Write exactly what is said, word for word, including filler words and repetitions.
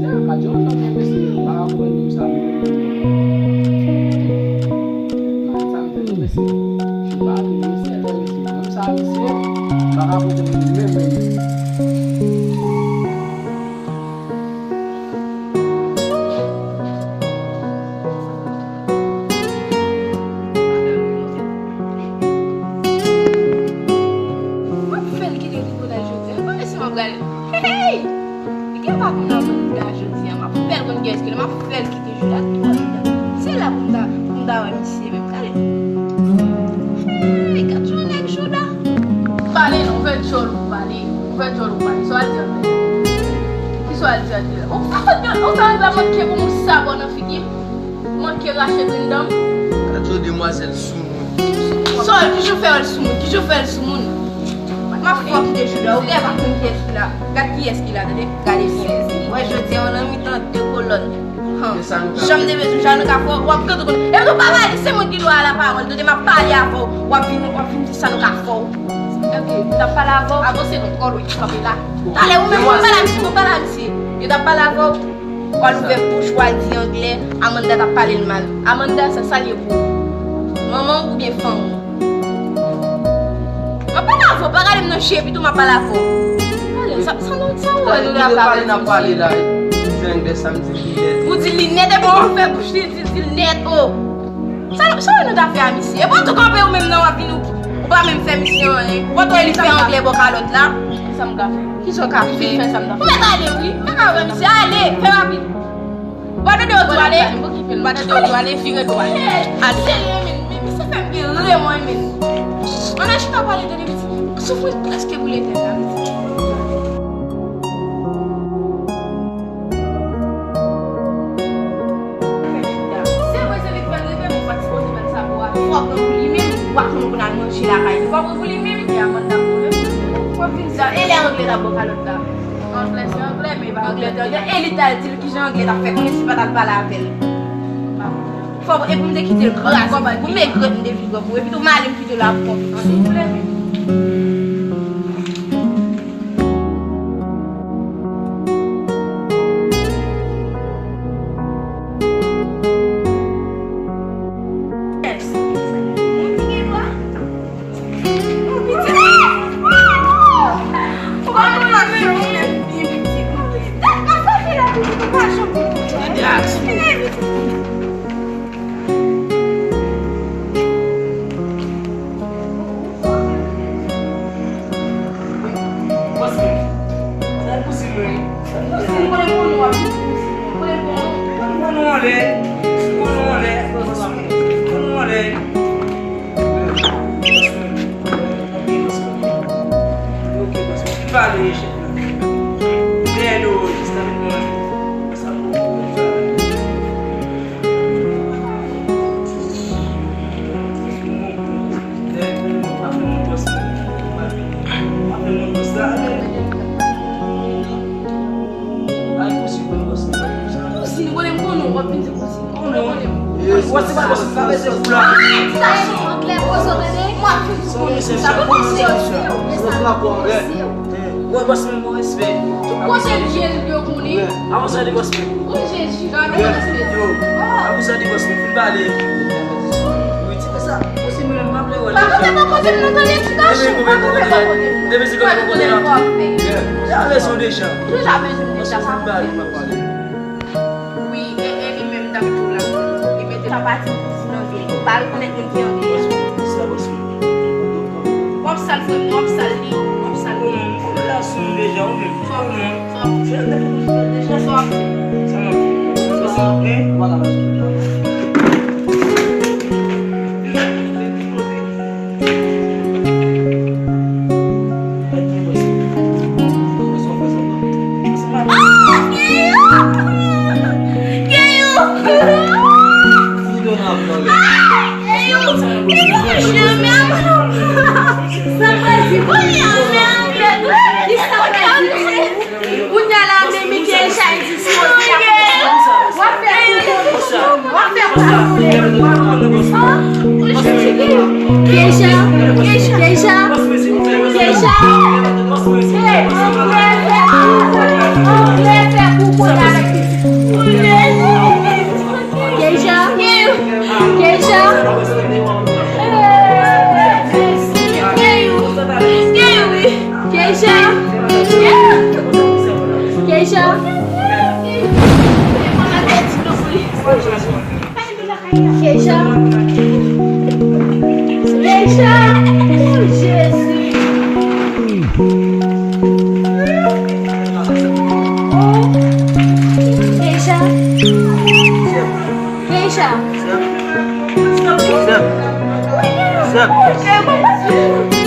Lè yo ka di, "Oh, non, non, mesye, m pa ka konprann menm sa, menm." Sa m di, "Non, mesye, m pa konprann menm sa, mesye, m pa ka konprann menm, menm, menm." M ap fè l kite tribinal jodi a. Mwen si m ap gade. Hey! Li gen pa pou nan moun la jodi a. M ap fè l konn kiyès ki l. M ap fè l kite Jouda. Se la pou m ta, pou m ta wè misye menm. Gade. Hey, gad yon nèg Jouda. Pale non, ouvè djòl ou pale. Ouvè djòl ou pale. Sa w al di anglè? Ki sa w al di anglè? Ou ta, ou ta, ou ta manke pou m sa bò nan figi m. Manke rache grenn dan m. Gad yon demwazèl soumoun. Sòl, ki jan w fè wè l soumoun? Ki jan w fè l soumoun? M ap fè w kite Jouda. Ou gen pa konn kiyès ki la. Gad kiyès ki la, tande. Gade byen. Wè, jodi a, w nan mitan de kolòn. Han. Jan m te bezwen, jan nou ka fè w, w ap gade konn. Epi tou pa pale, se mwen ki dwa a lapawòl. Tande, m ap pale avè w. W ap vin, w ap vin di sa nou ka fè w. Ok, m t ap pale avè w. Avanse non, kòl ou kanpe la. Talè, ou menm, ou pale a misye, ou pale a misye. Yo t ap pale avè w. W al ouvè bouch, w al di anglè, Amanda t ap pale l mal. Amanda, sa, sa l ye pou ou? Manman w oubyen fanm ou? M ap pale avè w, pa gade m nan je, epi tou m ap pale avè w. Sa, sa nou, sa w wè nou la ka pale, n ap pale la, di anglè sa m di li nèt. Ou di li nèt, epi w fè bouch li, di, di l nèt, o. Sa, sa nou ta fè a misye? E pa tou kanpe ou menm nan w ap vin ou, ou pa menm fè misye anyen. Ou pa t wè li fè anglè bò kalòt la? Kisa m ka fè? Kisa w ka fè? Ou mèt ale wi. Mèt ale misye, ale, fè rapid. Ou pa tande yo di w ale? Ou pa tande yo di w ale, vire dwat. Ale. Serye men, men misye fè m gen remò men. Ann al chita pale tande piti. Soufri prèske boule tèt la piti. Se vre, se li k fè l rive, men ou pa t sipoze fè l sa pou a. Fò w pran pou li menm, ou pa konn ou konn al manje lakay li. Fò w pran pou li menm. E Amanda pou li. W ap vin sa. E lè anglè t ap bò kalòt la? Anglè se anglè, men e pa anglè te anglè. E li t al di l kijan anglè t ap fè konnen si l pa t al pale avè l. Fò, epi m te kite l kraze. Pou m egrèt m te vin pran pou. Epi tou m ale m kite l ap konprann. Souple men. Paske, sa kouzin mwen. Kouzin, konnen konnen w ap di kouzin mwen. Konnen konnen. Konnen anlè. Konnen anlè. Konnen anlè. Pale, chèf la. Dèyè nou, jis nan men mwen. Sa pou mwen. Kouzin, konnen m konnen w ap vin di kouzin. Konnen w ap vin di kouzin. Wè, bòs mwen, bon respè. Kote l ye l yo konnen. Avan sa de bòs mwen. O Jezi, gade respè. Yo, avan sa de bòs mwen, fin pale. Wi, ti fè sa. Bòs mwen, m pa vle wè l deja. Pa kanpe bò kote m nan, tande ti gason. Pa kanpe bò kote m nan. Depi si kanpe bò kote la. Deja bezwen deja. Deja bezwen deja, sa. Fin pale, m ap pale. Wi, e, e li menm t ap di w la. Li mete sa pati kouzin anglè. Ou pa rekonèt moun ki anglè a. Sa bòs mwen. W ap sal frè m, w ap sal li, w ap sal li. Ou menm, ou la sou m deja, ou menm. Sa w ap fè? Sa w ap fè? Sa w ap fè? Sa w ap fè? Sa w ap fè? Kounye a la, men, men, Keisha, w ap fè kou pou li. W ap fè kou pou li. Keisha, Keisha, Keisha, Keisha. Hey, anglè fè kou pou li, anglè fè kou pou li avèk Keisha. Keisha. Oh, Jezi. Oh. Keisha. Keisha. Sèm. Sèm.